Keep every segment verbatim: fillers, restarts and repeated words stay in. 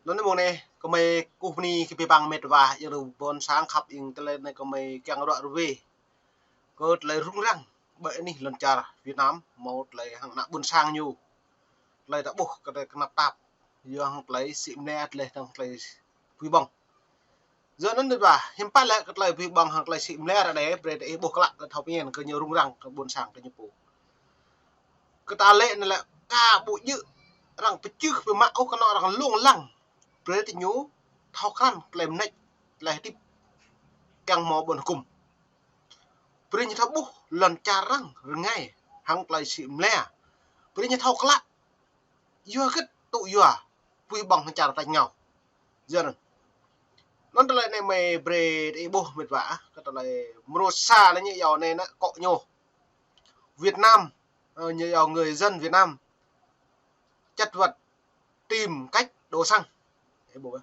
Anăn mông anei, kơ mei kkuh mni kơ bi băng mĭt wa, yang ru ƀuôn sang khăp ing tơlơi anei kơ mei kiăng ruă ruê. Kơ tơlơi rŭng răng, ƀơi anih lăn čar Việt Nam, mâo tơlơi hăng ană ƀuôn sang ñu. Tơlơi ta ƀuh kơ tơlơi knap tap, yua hăng tơlơi sĭ mnia tơlơi hăng tơlơi pui ƀơ̆ng. Yua anăn dua, hiam pă lĕ kơ tơlơi pui ƀơ̆ng hăng tơlơi sĭ mnia ară anei, brei ta ih ƀuh klă kơ thâo pơñen kơ ñu rŭng răng kơ ƀuôn sang kơ ñu pô. Kơ ta lĕ anăn lĕ ka ƀu djơ̆ arăng pơčưh pơmă ôh kơ anăn arăng lông lăng. Brei ta ñu thâo krăn tơlơi mnêč, tơlơi hdĭp kiăng mâo ƀuôn hgŭm. Brei ñu thâo ƀuh lăn čar arăng rơngai hăng tơlơi sĭ mnia. Brei ñu thâo klă. Yua gĭt tŭ yua pui ƀơ̆ng hăng čar tač ngao. Yua anăn. Anăn tơlơi anei mei brei ta ih ƀuh mĭt wa, kơ tơlơi mrô sa lĕ ñu yua anei anăn kŏ ñu. Việt Nam, ơ, ñu yua người dân Việt Nam chất vật tìm cách đổ xăng. Ih ƀuh.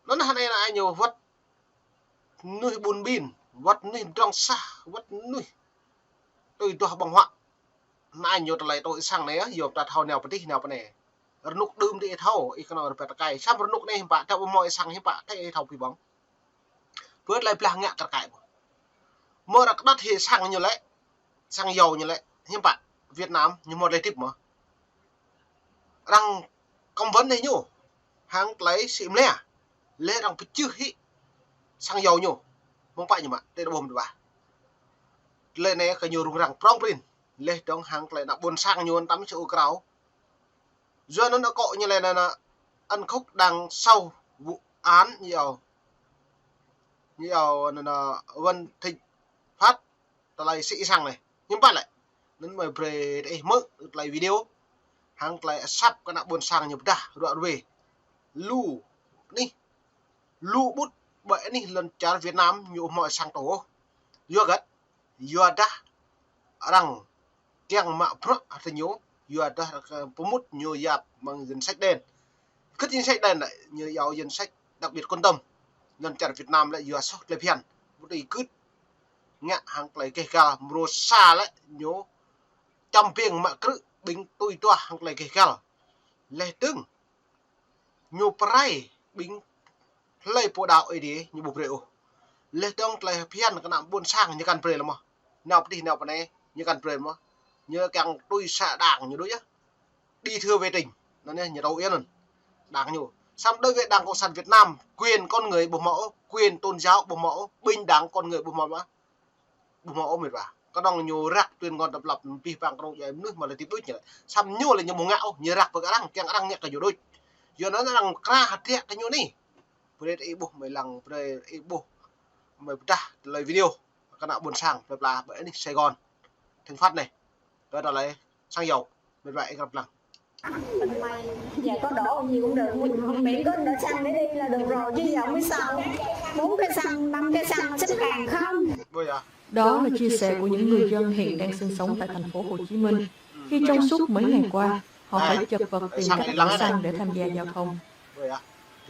Anăn hơnai anăn ñu wăt mnuih ƀun ƀin, wăt mnuih mdrŏng sah, wăt mnuih tui duah ƀơ̆ng huă. Anăn ñu tơlơi tui sang anei, yua ta thâo nao pơdih nao pơnei. Rnuk đưm dih ih thâo, ih knŏng rơbat tơkai. Săm rnuk anei hiam pă, ta ƀu mâo ih sang hiam pă, ta ih thâo pui ƀơ̆ng. Pơ tơlơi blah ngă kơ tơkai ƀuh. Mâo arăng kđăt hĕ sang ñu lĕ, sang yâo ñu lĕ, hiam pă, Việt Nam, ñu mâo tơlơi hdĭp mơh. Arăng cấm vận hĕ ñu, hăng tơlơi sĭ mnia, leh arăng pơčưh hĕ sang yâo ñu, mơ̆ng pă ñu mă, tơlơi ƀuh mĭt wa. Tơlơi anei kơ ñu rŭng răng prŏng prĭn, leh dơ̆ng hăng tơlơi ană ƀuôn sang ñu tăm sơ ôk krao. Yua anăn akŏ ñu lĕ anăn, ăn khúc đằng sau vụ án ñu yua, ñu yua anăn, Vân Thịnh Phát, tơlơi sĭ sang anei. Hiam pă lĕ. Anăn mei brei ta ih hmư̆ tơlơi video. Hăng tơlơi asăp kơ ană ƀuôn sang ñu pơdah ruă ruê. Lu anih, lu ƀut ƀơi anih lăn čar Việt Nam ñu mâo sang tơ ôh. Yua gĭt, yua dah arăng kiăng mă bruă hơtơ ñu, yua dah pơmŭt ñu yap mơ̆ng danh sách đen. Gĭt danh sách đen lĕ, ñu yua danh sách đặc biệt quan tâm. Lăn čar Việt Nam lĕ yua soh tơlơi phiăn. Ƀu tui gĭt ngă hăng tơlơi keh gal mrô sa lĕ ñu čăm biêng mă krư̆ ƀing tui duah hăng tơlơi keh gal. Leh dơ̆ng ñu pơrai ƀing hlei pô đăo Aê Diê ñu ƀu brei ôh. Leh dơ̆ng tơlơi phiăn kơ ană ƀuôn sang ñu kăn brei lĕ mơh. Nao pơdih nao pơnei ñu kăn brei mơh. Ñu kiăng tui sa đảng ñu đuč yơh. Đi thưa về trình. Anăn yơh ñu tŭ yơh anăn. Đảng ñu. Săm đối với Đảng Cộng sản Việt Nam, quyền con người ƀu mâo ôh, quyền tôn giáo ƀu mâo ôh, bình đẳng con người ƀu mâo ôh. Ƀu mâo ôh mĭt wa. Knŏng ñu răk tuyên ngôn độc lập bi păng knŏng djai mnuih mă lĕ tĭp đuč ñu lĕ. Săm ñu lĕ ñu ƀu ngă ôh, ñu răk pơ arăng, kiăng arăng ngă kơ ñu đuč. Yua anăn arăng kra hơtriă kơ ñu anei. Brei ih ƀuh mei lăng, brei ih ƀuh mei pơdah tơlơi video. Kơ ană ƀuôn sang, plei pla, ƀơi anih Sài Gòn. Thịnh Phát anei. Kơ tơlơi sang yâo. Mĭt wa ih krăp lăng. Dạ có đổ gì cũng được, miễn có đổ xăng để đi là được rồi chứ giờ mới sao. Bốn cái xăng, năm cái xăng xếp hàng không. Ui da. Đó là chia sẻ của những người dân hiện đang sinh sống tại thành phố Hồ Chí Minh, khi trong suốt mấy ngày qua, họ phải chật vật tìm cách đổ xăng để tham gia giao thông. Ui da.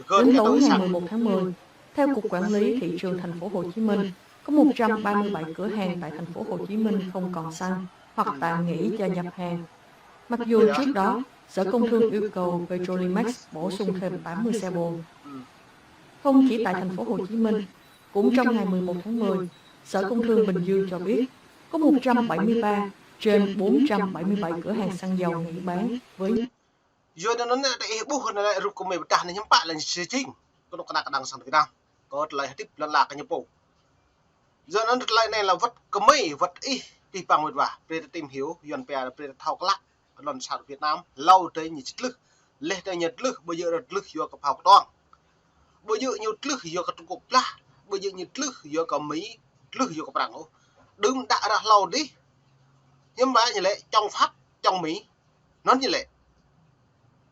Đến tối ngày mười một tháng mười, theo Cục Quản lý Thị trường thành phố Hồ Chí Minh, có một trăm ba mươi bảy cửa hàng tại thành phố Hồ Chí Minh không còn xăng hoặc tạm nghỉ cho nhập hàng. Mặc dù trước đó, Sở Công Thương yêu cầu Petrolimex bổ sung thêm tám mươi xe bồn. Không chỉ tại thành phố Hồ Chí Minh, cũng trong ngày mười một tháng mười, Sở Công Thương Bình Dương cho biết có một trăm bảy mươi ba trên bốn trăm bảy mươi bảy cửa hàng xăng dầu nghỉ bán với Yua anăn anăn ta ih ƀuh anăn lĕ rup kơ mei pơdah anei hiam pă lĕ ñu jing. Kơ anôk kơnang kơnang sang Việt Nam. Kơ tơlơi hdĭp lăn ala kơ ñu pô. Yua anăn tơlơi anei lĕ wăt kơ mei, wăt ih, ti păng mĭt wa. Brei ta tìm hiểu, Yuăn pia brei ta thâo klă. Kơ lăn čar Việt Nam, hlâo dih ñu tlưh. Leh dih ñu tlưh, ƀu djơ̆ ñu tlưh yua kơ phao ktuang. Ƀu djơ̆ ñu tlưh yua kơ Trung Quốc blah. Ƀu djơ̆ ñu tlưh yua kơ Mỹ, tlưh yua kơ Prăng ôh. Đưm đă ară hlâo dih. Hiam pă ñu lĕ chống Pháp, chống Mỹ. Anăn ñu lĕ.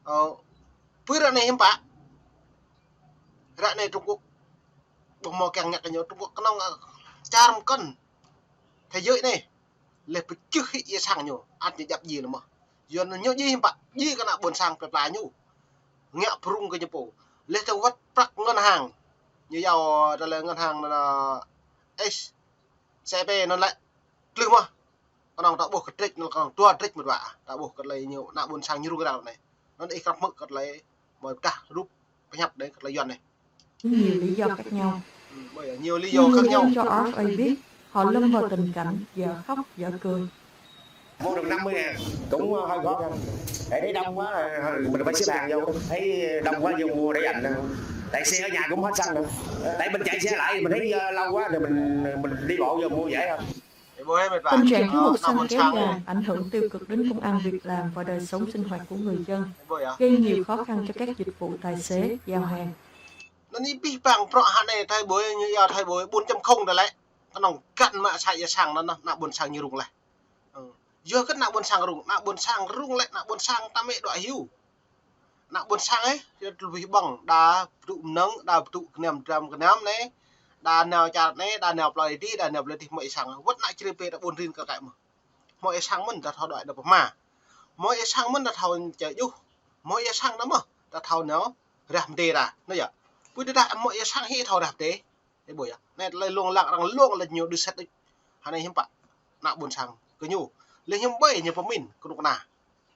Ơ, pơ ară anei hiam pă. Ară anei Trung Quốc. Ƀuh mâo kiăng ngă kơ ñu Trung Quốc knŏng, ơ, čar mkăn. Thế giới anei. Leh pơčưh hĕ sang ñu. Ăt ñu djăp djiê lĕ mơh. Yua anăn ñu djiê hiam pă. Djiê kơ ană ƀuôn sang plei pla ñu. Ngă prŭng kơ ñu pô. Leh dơ̆ng wăt prăk ngân hàng. Ñu yua tơlơi ngân hàng anăn S C B anăn lĕ. Tlưh mơh. Knŏng ta ƀuh kơ drêč, anăn knŏng dua drêč mĭt wa. Ta ƀuh kơ tơlơi ñu, ană ƀuôn sang ñu rŭng răng anei. Anăn ih krăp hmư̆ kơ tơlơi mei pơdah rup pơhiăp đei kơ tơlơi Yuăn anei. Nhiều lý do khác nhau. Ơ, ƀuh yơh, nhiều lý do khác nhau. Người dân cho R F A biết, họ lâm vào tình cảnh dở khóc dở cười. Mua được năm mươi ngàn, cũng hơi khó khăn. Để thấy đông quá, mình phải xếp hàng vô. Thấy đông quá vô mua để dành. Tại xe ở nhà cũng hết xăng nữa. Tại mình chạy xe lại, mình thấy, ờ, lâu quá rồi mình, mình đi bộ vô mua dễ hơn. Tâm trạng thiếu hụt xăng kéo dài ảnh hưởng tiêu cực đến công ăn việc làm và đời sống sinh hoạt của người dân, gây nhiều khó khăn cho các dịch vụ tài xế, giao hàng. Anăn ih pih păng prŏ hă anei, thai ƀuh ñu yua thai ƀuh bốn chấm không đa lĕ. Knŏng găn mă sa ya sang anăn, ană ƀuôn sang ñu rŭng leh. Ơ. Yua kơ ană ƀuôn sang rŭng, ană ƀuôn sang rŭng lĕ, ană ƀuôn sang ta mĕ đuĕ hiu. Ană ƀuôn sang ih, yua tui ƀăng, đa btŭ mnơ̆ng, đa btŭ kniam dram kniam anei, đa nao čar anei, đa nao plei dih, đa nao plei dih, mâo ih sang. Wăt ană čri pê ta ƀuôn rin kơ kĕ mơh. Mâo ih sang mơ̆n ta thâo đuĕ đa pơma. Mâo ih sang mơ̆n ta thâo čơ juh. Mâo ih sang mơh ta thâo nao rah mdê ra. Anei yơh. Pui tơdah mâo ih sang hĭ thâo rah mdê. Ơ ƀuh yơh. Anei tơlơi lông lăng arăng lông lĕ ñu đư̆ sĭt đuč. Hă anei hiưm pă. Ană ƀuôn sang kơ ñu. Leh hiưm ƀai ñu pơmĭn kơ knŭk kna.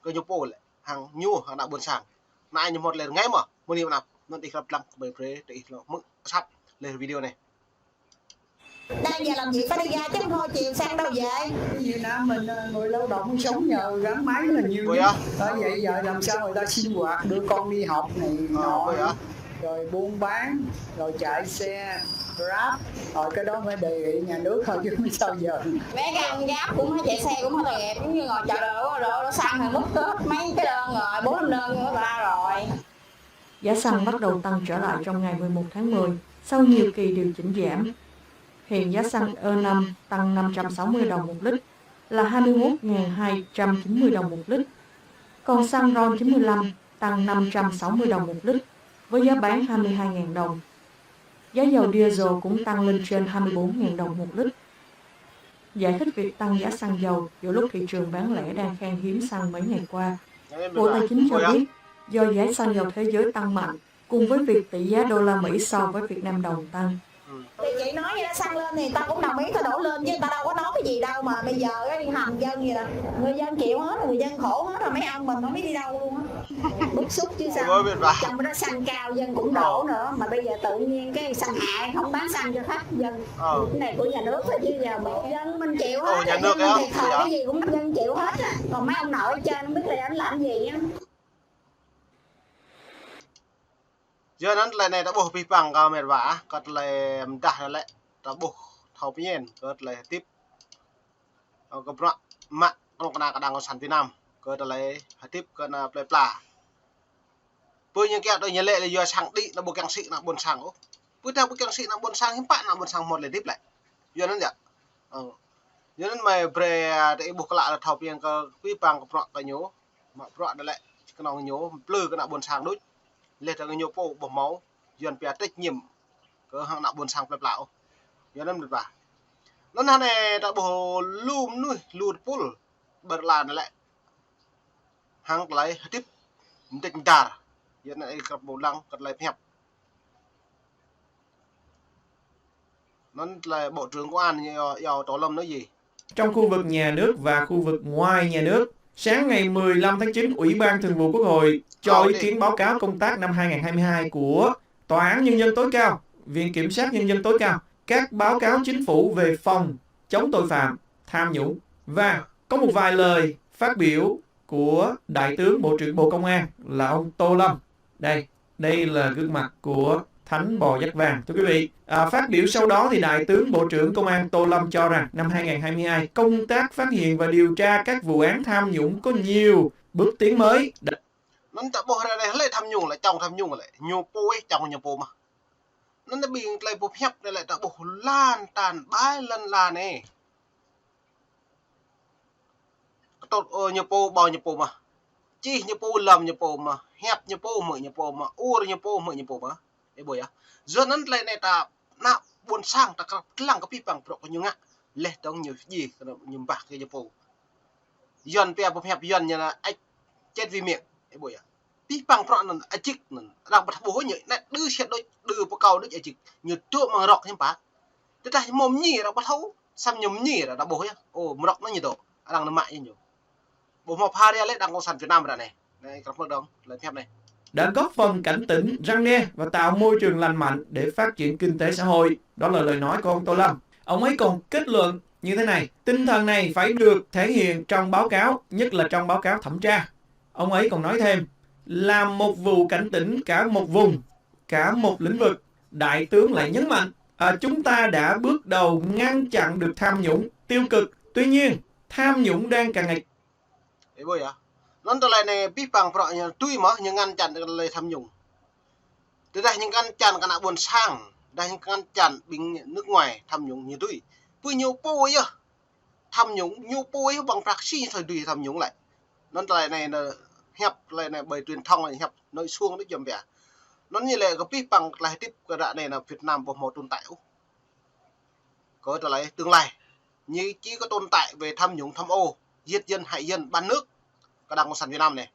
Kơ ñu pô lĕ. Hăng ñu hăng ană ƀuôn sang. Anei ñu mâo tơlơi rơngai mơh. Mơ̆ng anei mơnap. Anăn ih krăp dlăng kơ ƀai brei, tơ ih lŏ mơ̆ng asăp leh video anei. Đang giờ làm việc phải đi ra chứ không thôi chiều sang đâu về. Như là mình, ờ, người lao động sống nhờ gắn máy là nhiều nhất. Ơ, vậy giờ làm sao người ta sinh hoạt, đưa con đi học này nọ. Ơ, ơ. Rồi buôn bán, rồi chạy xe Grab, rồi cái đó phải đề nghị nhà nước thôi chứ không sao giờ. Bé găng gáp cũng hay chạy xe cũng hay tội nghiệp, cũng như ngồi chờ đợi, đổ, đổ xăng thì mất hết mấy cái đơn rồi, bốn năm đơn của ta rồi. Giá xăng bắt đầu tăng trở lại trong ngày mười một tháng mười, sau nhiều kỳ điều chỉnh giảm. Hiện giá xăng E năm tăng năm trăm sáu mươi đồng một lít, là hai mươi mốt ngàn hai trăm chín mươi đồng một lít. Còn xăng RON chín mươi lăm tăng năm trăm sáu mươi đồng một lít, với giá bán hai mươi hai ngàn đồng. Giá dầu diesel cũng tăng lên trên hai mươi bốn ngàn đồng một lít. Giải thích việc tăng giá xăng dầu giữa lúc thị trường bán lẻ đang khan hiếm xăng mấy ngày qua, Bộ Tài chính cho biết do giá xăng dầu thế giới tăng mạnh, cùng với việc tỷ giá đô la Mỹ so với Việt Nam đồng tăng. Thì chị nói vậy đó, xăng lên thì tao cũng đồng ý, tao đổ lên chứ tao đâu có nói cái gì đâu, mà bây giờ á, đi hầm dân gì là người dân chịu hết, người dân khổ hết rồi, mấy ông mình không biết đi đâu luôn á. Bức xúc chứ sao. Ôi, mệt vả. Trong đó xăng cao dân cũng đổ nữa, mà bây giờ tự nhiên cái xăng hại không bán xăng cho khách dân. Ờ. Cái này của nhà nước thôi chứ giờ mà dân mình chịu hết, ờ, nhà nước dân thiệt thòi cái gì cũng dân chịu hết á. Còn mấy ông nội ở trên không biết là anh làm gì á. Yua anăn tơlơi anei ta ƀuh pih păng kơ mĕt wa, kơ tơlơi mdah anăn lĕ, ta ƀuh thâo pơñen, kơ tơlơi hdĭp. Ơ, kơ bruă mă, knŭk kna kđang cộng sản Việt Nam, kơ tơlơi hdĭp kơ ană plei pla. Pô ñu kiăng tui ñu lĕ lĕ yua sang đĭ, ană ƀuôn kiăng sĭ ană ƀuôn sang ôh. Pô ta ƀuôn kiăng sĭ ană ƀuôn sang, hiưm pă ană ƀuôn sang mâo tơlơi hdĭp lĕ. Yua anăn yơh. Ơ. Yua anăn mơ̆ brei, ơ, ta ih ƀuh klă lĕ thâo pơñen kơ pih păng kơ bruă kơ ñu. Mă bruă anăn lĕ, knŏng ñu, mplư kơ ană ƀuôn sang đuč. Leh dơ̆ng ñu pô ƀuh mâo, Yuăn pia trách nhiệm kơ hăng ană ƀuôn sang plei pla ôh. Yua anăn mĕt wa. Anăn hơnei ta ƀuh lu mnuih, lu tơpul, ƀơ̆ng lăn lĕ. Hăng tơlơi hdĭp mdĭč mdar. Yua anăn ih krăp ƀuh lăng kơ tơlơi pơhiăp. Anăn tơlơi Bộ trưởng Công an ñu, ñu Tô Lâm nói gì? Trong khu vực nhà nước và khu vực ngoài nhà nước, sáng ngày mười lăm tháng chín, Ủy ban Thường vụ Quốc hội cho ý kiến báo cáo công tác năm hai ngàn hai mươi hai của Tòa án Nhân dân tối cao, Viện Kiểm sát Nhân dân tối cao, các báo cáo chính phủ về phòng chống tội phạm, tham nhũng và có một vài lời phát biểu của Đại tướng Bộ trưởng Bộ Công an là ông Tô Lâm. Đây, đây là gương mặt của Thánh Bò Dắt Vàng. Thưa quý vị, à, phát biểu sau đó thì Đại tướng Bộ trưởng Công an Tô Lâm cho rằng năm hai ngàn hai mươi hai, công tác phát hiện và điều tra các vụ án tham nhũng có nhiều bước tiến mới. Anăn ta ƀuh ară anei lĕ tham nhũng lĕ, čŏng tham nhũng lĕ, ñu pô ih čŏng ñu pô mơh. Anăn ta ƀing tơlơi pô pơhiăp anei lĕ ta ƀuh lan tan ƀai lăn ala anei. Ktŭt, ơ, ñu pô, ƀâo ñu pô mơh. Čih ñu pô, lăm ñu pô mơh. Hiăp ñu pô, hmư̆ ñu pô mơh. Ur ñu pô, hmư̆ ñu pô mơh. Ih ƀuh yơh. Yua anăn tơlơi anei ta, ană ƀuôn sang ta krăp dlăng kơ pih păng bruă kơ ñu ngă. Leh dơ̆ng ñu djiê, kơ ñu mbah kơ ñu pô. Yuăn pia pô pơhiăp Yuăn ñu là ếch chết vì miệng. Ih ƀuh yơh. Pih păng bruă anăn ajik anăn. Arăng ƀu thâo ƀuh ñu, anei đơ siat đuč, đơ pơkâo đuč ajik. Ñu dôk mơ̆ng rŏk hiưm pă. Tơdah ñu mâo mñi arăng ƀu thâo, săm ñu mñi arăng ƀuh yơh. Ô, mrŏk anăn ñu dôk. Arăng nao mă ñu. Ƀuh mâo phara lĕ đảng cộng sản Việt Nam ară anei. Anei, krăp mơ̆ng dơ̆ng, tơlơi pơhiăp anei. đã góp phần cảnh tỉnh, răn đe và tạo môi trường lành mạnh để phát triển kinh tế xã hội. Đó là lời nói của ông Tô Lâm. Ông ấy còn kết luận như thế này: tinh thần này phải được thể hiện trong báo cáo, nhất là trong báo cáo thẩm tra. Ông ấy còn nói thêm, làm một vụ cảnh tỉnh cả một vùng, cả một lĩnh vực. Đại tướng lại nhấn mạnh, à, chúng ta đã bước đầu ngăn chặn được tham nhũng, tiêu cực. Tuy nhiên, tham nhũng đang càng ngày. Ih ƀuh yơh. Anăn tơlơi anei bi păng prŏ ñu tui mơh ñu ngăn chặn tơlơi tham nhũng. Tơdah ñu ngăn chặn kơ ană ƀuôn sang, tơdah ñu ngăn chặn ƀing nước ngoài tham nhũng ñu tui. Pui ñu pô yơh. Tham nhũng ñu pô yơh, ƀăng prăk si thoi dưi tham nhũng lĕ. Anăn tơlơi anei nơ hiăp, tơlơi anei ƀơi truyền thông lĕ hiăp nội sung đuč jăm bia. Anăn ñu lĕ kơ bi păng tơlơi hdĭp kơ ară anei nơ Việt Nam ƀuh mâo tồn tại ôh. Kơ tơlơi tương lai. Ñu chỉ có tồn tại về tham nhũng tham ô, giết dân hại dân bán nước. Kơ đảng cộng sản Việt Nam anei.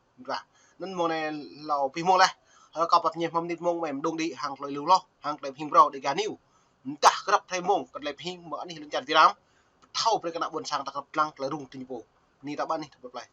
Anăn mông anei lâo bi mông leh. Hơ kâo păt ñe hmăm nit mông mơ̆ng đung đĭ hăng tơlơi lu loh, hăng tơlơi hing brâo Dega News. Mdah grăp hruê mông kơ tơlơi hing mơ̆ng anih lăn čar Việt Nam. Thâo brei kơ ană ƀuôn sang ta grăp dlăng tơlơi rŭng tĭng pô. Ni ta ƀăn anih ta plei.